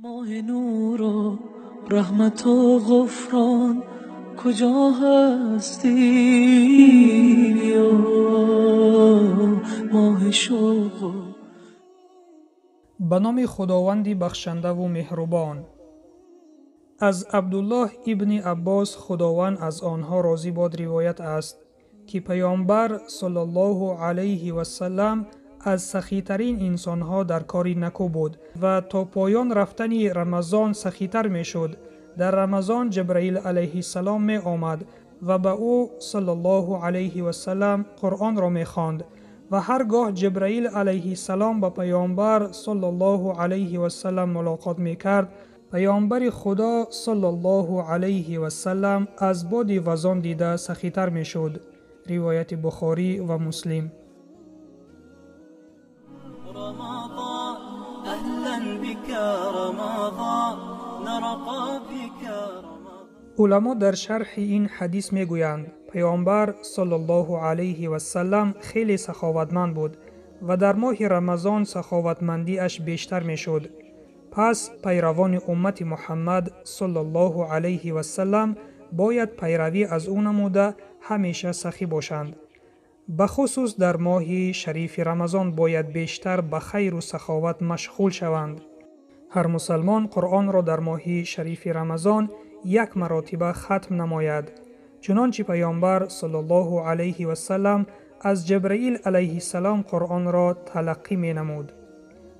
Моҳи нуру раҳмату ғуфрон, куҷо ҳастӣ, моҳи шавқ? Ба номи Худованди бахшандаву меҳрубон. Аз Абдуллоҳ ибни Аббос, Худованд аз онҳо розӣ бод, ривоят аст, ки Паёмбар саллаллоҳу алайҳи васаллам аз сахитарин инсонҳо дар кори накӯ буд ва то поён рафтани Рамазон сахитар мешуд. Дар Рамазон Ҷабраил алайҳиссалом меомад ва ба ӯ саллаллоҳу алайҳи васаллам Қуръонро мехонд ва ҳар гоҳ Ҷабраил алайҳиссалом ба Паёмбар саллаллоҳу алайҳи васаллам мулоқот мекард, Паёмбари Худо саллаллоҳу алайҳи васаллам аз боди вазон дида сахитар мешуд. Ривояти Бухорӣ ва Муслим. Рамазон, аҳлан бика Рамазон, нарқа бика Рамазон. Уламо дар шарҳи ин ҳадис мегӯянд, Паёмбар саллаллоҳу алайҳи васаллам хеле саховатманд буд ва дар моҳи Рамазон саховатмандиаш бештар мешуд. Пас пайравони уммати Муҳаммад саллаллоҳу алайҳи васаллам бояд пайравӣ аз ӯ намуда ҳамеша сахӣ бошанд. Бахусус дар моҳи шарифи Рамазон бояд бештар ба хайру саховат машғул шаванд. Ҳар мусалмон Қуръонро дар моҳи шарифи Рамазон як маротиба хатм намояд. Чунончи Паёмбар саллаллоҳу алайҳи васаллам аз Ҷабраил алайҳиссалом Қуръонро талаққӣ менамуд.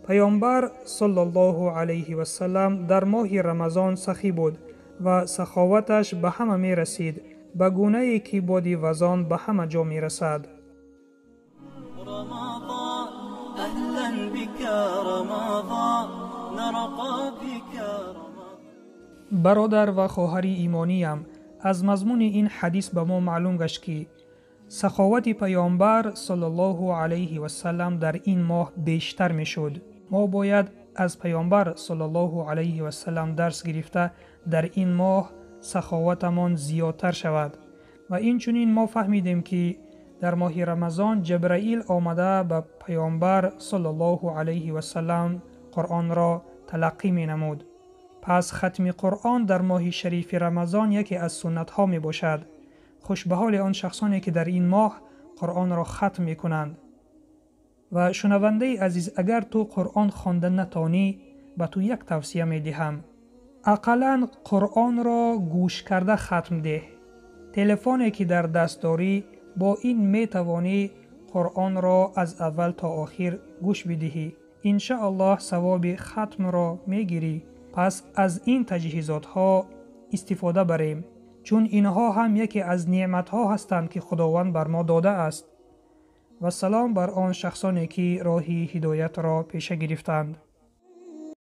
Паёмбар саллаллоҳу алайҳи васаллам дар моҳи Рамазон сахӣ буд ва саховаташ ба ҳама мерасид, ба гунае ки боди вазон ба ҳама ҷо мерасад. Рамазон, аҳлан бика Рамазон, нарқа бика Рамазон. Бародар ва хоҳари имониям, аз мазмуни ин ҳадис ба мо маълум гашт, ки саховати Паёмбар саллаллоҳу алайҳи васаллам дар ин моҳ бештар мешуд. Мо бояд аз Паёмбар саллаллоҳу алайҳи васаллам дарс гирифта дар ин моҳ саховатамон зиёдтар шавад. Ва инчунин мо фаҳмидем, ки дар моҳи Рамазон Ҷабраил омада ба Паёмбар саллаллоҳу алайҳи васаллам Қуръонро талаққӣ менамуд. Пас хатми Қуръон дар моҳи шарифи Рамазон яке аз суннатҳо мебошад. Хуш ба ҳоли он шахсоне, ки дар ин моҳ Қуръонро хатм мекунанд. Ва шунавандаи азиз, агар ту Қуръон хонда натонӣ, ба ту як тавсия медиҳам. Ақаллан Қуръонро гӯш карда хатм деҳ. Телефоне, ки дар даст дорӣ, бо ин метавонӣ Қуръонро аз аввал то охир гӯш бидиҳӣ. Иншааллоҳ савоби хатмро мегирӣ. Пас аз ин таҷҳизотҳо истифода барем, чун инҳо ҳам яке аз неъматҳо ҳастанд, ки Худованд бар мо додааст. Вассалом бар он шахсоне, ки роҳи ҳидоятро пеша гирифтанд.